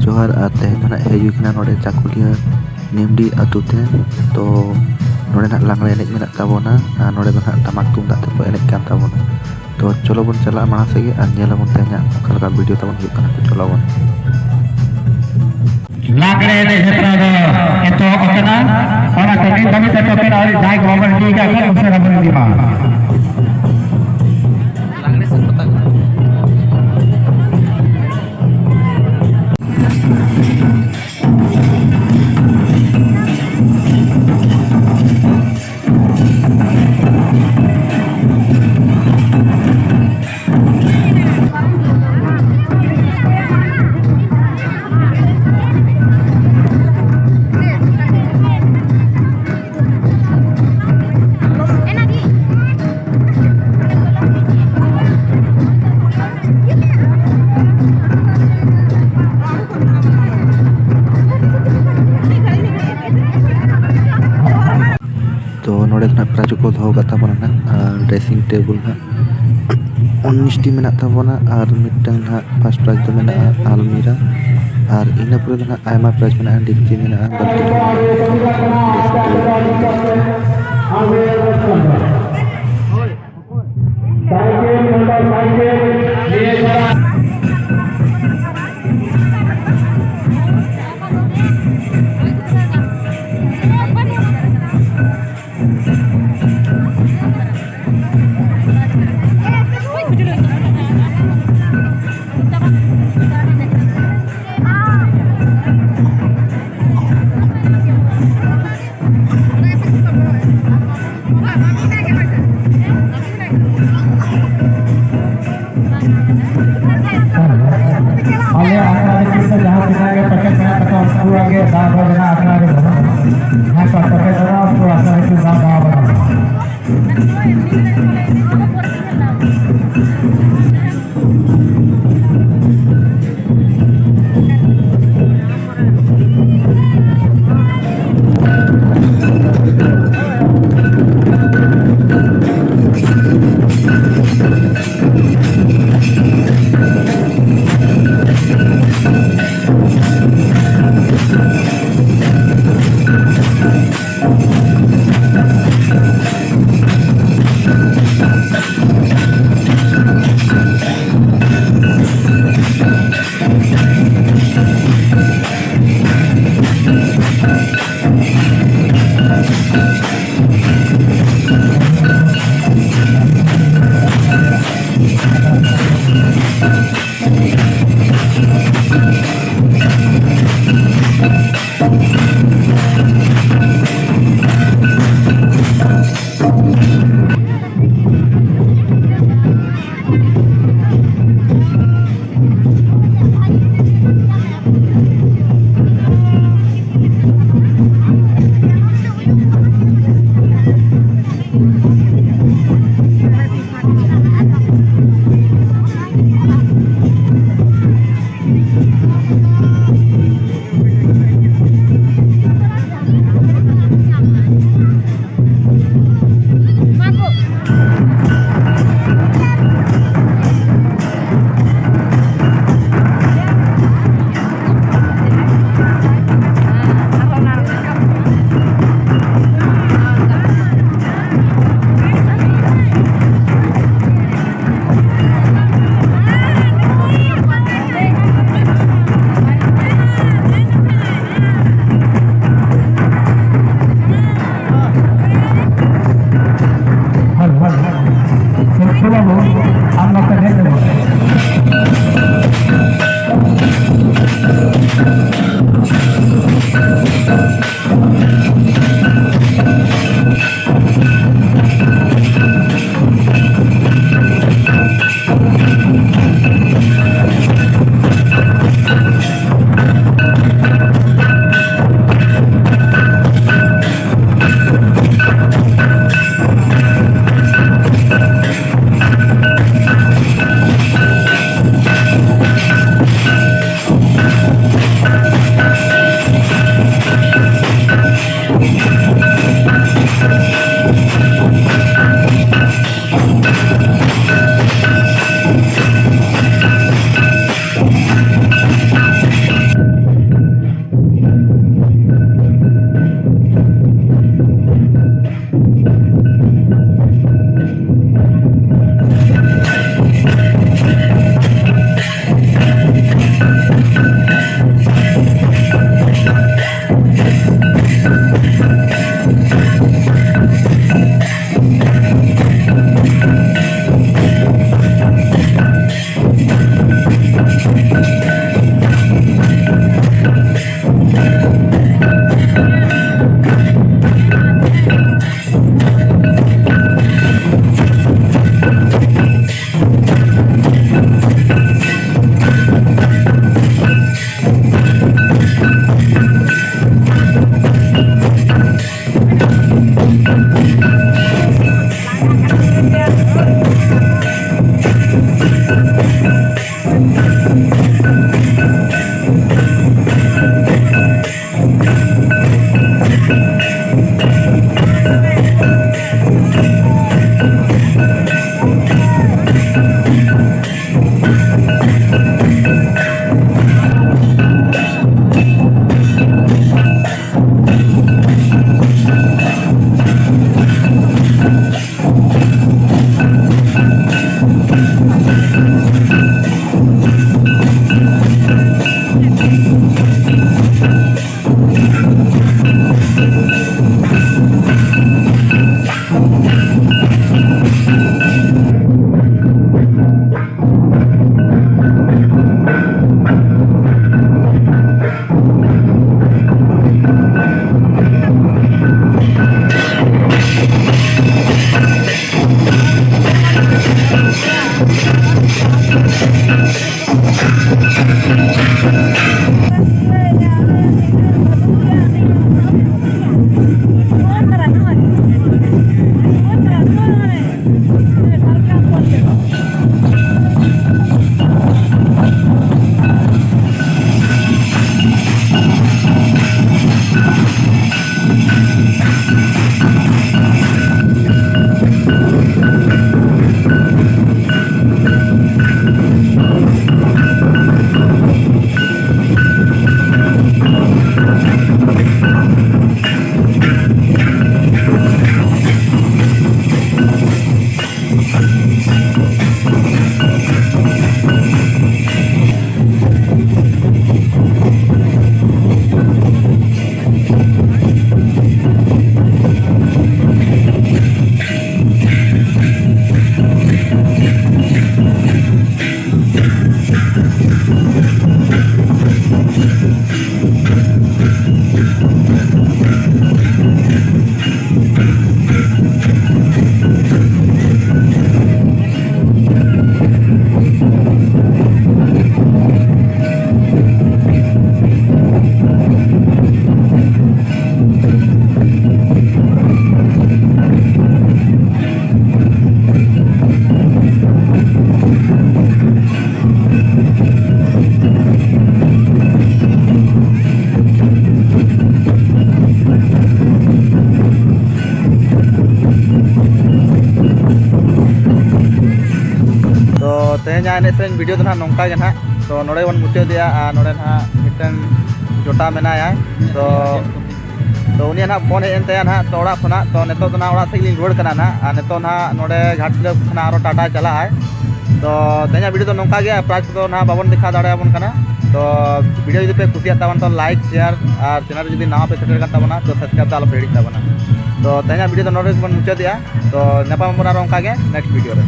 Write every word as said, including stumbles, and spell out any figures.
ᱡᱚᱦᱟᱨ, ᱟᱨ ᱛᱮᱦᱮᱧ ᱫᱚ ᱱᱟᱜ ᱦᱮᱡ ᱦᱩᱭ ᱠᱟᱱᱟ ᱱᱚᱰᱮ ᱪᱟᱠᱩᱞᱤᱭᱟᱹ ᱱᱤᱢᱰᱤ ᱟᱹᱛᱩ ᱛᱮ᱾ ᱛᱚ ᱱᱚᱰᱮ ᱱᱟᱜ ᱞᱟᱜᱽᱬᱮ ᱮᱱᱮᱡ ᱢᱮᱱᱟᱜ ᱛᱟᱵᱚᱱᱟ, ᱟᱨ ᱱᱚᱰᱮ ᱫᱚ ᱱᱟᱜ ᱴᱟᱢᱟᱠ ᱛᱩᱢᱫᱟᱜ ᱛᱮᱠᱚ ᱮᱱᱮᱡ ᱠᱟᱱ ᱛᱟᱵᱚᱱᱟ᱾ ᱛᱚ ᱪᱚᱞᱚ ᱵᱚᱱ ᱪᱟᱞᱟᱜᱼᱟ ᱢᱟᱲᱟᱝ ᱥᱮᱫ ᱜᱮ ᱟᱨ ᱧᱮᱞ ᱟᱵᱚᱱ ᱛᱮᱦᱮᱧᱟᱜ ᱚᱠᱟ ᱞᱮᱠᱟ ᱵᱷᱤᱰᱤᱭᱳ ᱛᱟᱵᱚᱱ ᱦᱩᱭᱩᱜ ᱠᱟᱱᱟ᱾ ᱛᱚ ᱪᱚᱞᱚ ᱵᱚᱱ᱾ ᱞᱟᱜᱽᱬᱮ ᱮᱱᱮᱡ ᱦᱮᱯᱨᱟᱣ ᱫᱚ ᱮᱛᱚᱦᱚᱵ ᱟᱠᱟᱱᱟ᱾ ᱚᱱᱟ ᱠᱚ ᱱᱤᱛ ᱫᱷᱟᱹᱵᱤᱡ ᱛᱮ ᱴᱳᱠᱮᱱ ᱟᱹᱣᱨᱤ ᱡᱟᱦᱟᱸᱭ ᱠᱚ ᱵᱟᱵᱚᱱ ᱤᱫᱤ ᱟᱠᱟᱫ ᱠᱷᱟᱱ ᱩᱥᱟᱹᱨᱟ ᱵᱚᱱ ᱤᱫᱤ ᱢᱟ᱾ ᱞᱟᱜᱽᱬᱮ ᱥᱮᱫ ᱯᱟᱛᱟ ᱠᱟᱱᱟ᱾ ᱛᱚ ᱱᱚᱰᱮ ᱫᱚ ᱱᱟᱜ ᱯᱨᱟᱭᱤᱡᱽ ᱠᱚ ᱫᱚᱦᱚ ᱠᱟᱜ ᱛᱟᱵᱚᱱᱟ ᱱᱟᱜ, ᱟᱨ ᱰᱨᱮᱥᱤᱝ ᱴᱮᱵᱩᱞ ᱱᱟᱜ ᱩᱱᱤᱥ ᱴᱤ ᱢᱮᱱᱟᱜ ᱛᱟᱵᱚᱱᱟ, ᱟᱨ ᱢᱤᱫᱴᱟᱝ ᱱᱟᱜ ᱯᱷᱟᱥᱴ ᱯᱨᱟᱭᱤᱡᱽ ᱫᱚ ᱢᱮᱱᱟᱜᱼᱟ ᱟᱞᱢᱤᱨᱟ, ᱟᱨ ᱤᱱᱟᱹ ᱯᱚᱨᱮ ᱫᱚ ᱱᱟᱜ ᱟᱭᱢᱟ ᱯᱨᱟᱭᱤᱡᱽ ᱢᱮᱱᱟᱜᱼᱟ, ᱰᱮᱠᱪᱤ ᱢᱮᱱᱟᱜᱼᱟ, ᱵᱟᱹᱞᱛᱤ ᱠᱚ ᱢᱮᱱᱟᱜᱼᱟ, ᱰᱨᱮᱥᱤᱝ ᱴᱮᱵᱩᱞ ᱠᱚ ᱢᱮᱱᱟᱜᱼᱟ᱾ ᱟᱞᱮ ᱟᱠᱷᱲᱟ ᱨᱮ ᱠᱤᱱᱛᱩ ᱡᱟᱦᱟᱸ ᱛᱤᱱᱟᱹᱜ ᱜᱮ ᱯᱮᱠᱮᱴ ᱢᱮᱱᱟᱜ ᱛᱟᱠᱚᱣᱟ, ᱩᱱᱠᱩᱣᱟᱜ ᱜᱮ ᱫᱟᱣ ᱫᱚ ᱢᱮᱱᱟᱜᱼᱟ ᱟᱠᱷᱲᱟ ᱨᱮᱫᱚ᱾ ᱡᱟᱦᱟᱸᱭ ᱠᱚ ᱯᱮᱠᱮᱴ ᱢᱮᱱᱟᱜᱼᱟ, ᱩᱱᱠᱩ ᱟᱠᱷᱲᱟ ᱨᱮ ᱠᱤᱱᱛᱩ ᱫᱟᱣ ᱫᱟᱣ ᱵᱟᱹᱱᱩᱜᱼᱟ᱾ ᱮᱱᱮᱡ ᱥᱮᱨᱮᱧ ᱵᱷᱤᱰᱤᱭᱳ ᱫᱚ ᱱᱟᱦᱟᱜ ᱱᱚᱝᱠᱟ ᱜᱮ ᱱᱟᱦᱟᱜ᱾ ᱛᱚ ᱱᱚᱰᱮ ᱜᱮᱵᱚᱱ ᱢᱩᱪᱟᱹᱫᱮᱜᱼᱟ᱾ ᱟᱨ ᱱᱚᱰᱮ ᱱᱟᱦᱟᱜ ᱢᱤᱫᱴᱮᱱ ᱡᱚᱴᱟ ᱢᱮᱱᱟᱭᱟ, ᱛᱚ ᱛᱚ ᱩᱱᱤᱭᱟᱜ ᱱᱟᱦᱟᱜ ᱯᱷᱳᱱ ᱦᱮᱡ ᱮᱱ ᱛᱟᱭᱟ ᱱᱟᱦᱟᱜ, ᱛᱚ ᱚᱲᱟᱜ ᱠᱷᱚᱱᱟᱜ᱾ ᱛᱚ ᱱᱤᱛᱚᱜ ᱫᱚ ᱱᱟᱦᱟᱜ ᱚᱲᱟᱜ ᱥᱮᱫ ᱜᱮᱞᱤᱧ ᱨᱩᱣᱟᱹᱲ ᱠᱟᱱᱟ ᱱᱟᱦᱟᱜ᱾ ᱟᱨ ᱱᱤᱛᱚᱜ ᱱᱟᱦᱟᱜ ᱱᱚᱰᱮ ᱜᱷᱟᱴᱥᱤᱞᱟᱹ ᱠᱷᱚᱱᱟᱜ ᱟᱨᱚ ᱴᱟᱴᱟ ᱪᱟᱞᱟᱜᱼᱟᱭ᱾ ᱛᱚ ᱛᱮᱦᱮᱧᱟᱜ ᱵᱷᱤᱰᱤᱭᱳ ᱫᱚ ᱱᱚᱝᱠᱟ ᱜᱮ, ᱯᱨᱟᱭᱤᱡᱽ ᱠᱚᱫᱚ ᱱᱟᱦᱟᱜ ᱵᱟᱵᱚᱱ ᱫᱮᱠᱷᱟᱣ ᱫᱟᱲᱮᱭᱟᱵᱚᱱ ᱠᱟᱱᱟ᱾ ᱛᱚ ᱵᱷᱤᱰᱤᱭᱳ ᱡᱩᱫᱤ ᱯᱮ ᱠᱩᱥᱤᱭᱟᱜ ᱛᱟᱵᱚᱱ ᱛᱚ ᱞᱟᱭᱤᱠ, ᱥᱮᱭᱟᱨ ᱟᱨ ᱪᱮᱱᱮᱞ ᱨᱮ ᱡᱩᱫᱤ ᱱᱟᱣᱟ ᱯᱮ ᱥᱮᱴᱮᱨ ᱠᱟᱱ ᱛᱟᱵᱚᱱᱟ ᱛᱚ ᱥᱟᱵᱥᱠᱨᱟᱭᱤᱵ ᱫᱚ ᱟᱞᱚ ᱯᱮ ᱦᱤᱲᱤᱧ ᱛᱟᱵᱚᱱᱟ᱾ ᱛᱚ ᱛᱮᱦᱮᱧᱟᱜ ᱵᱷᱤᱰᱤᱭᱳ ᱫᱚ ᱱᱚᱰᱮ ᱜᱮᱵᱚᱱ ᱢᱩᱪᱟᱹᱫᱮᱜᱼᱟ᱾ ᱛᱚ ᱧᱟᱯᱟᱢ ᱟᱵᱚᱱ ᱟᱨᱚ ᱚᱱᱠᱟ ᱜᱮ ᱱᱮᱠᱥᱴ ᱵᱷᱤᱰᱤᱭᱳ ᱨᱮ᱾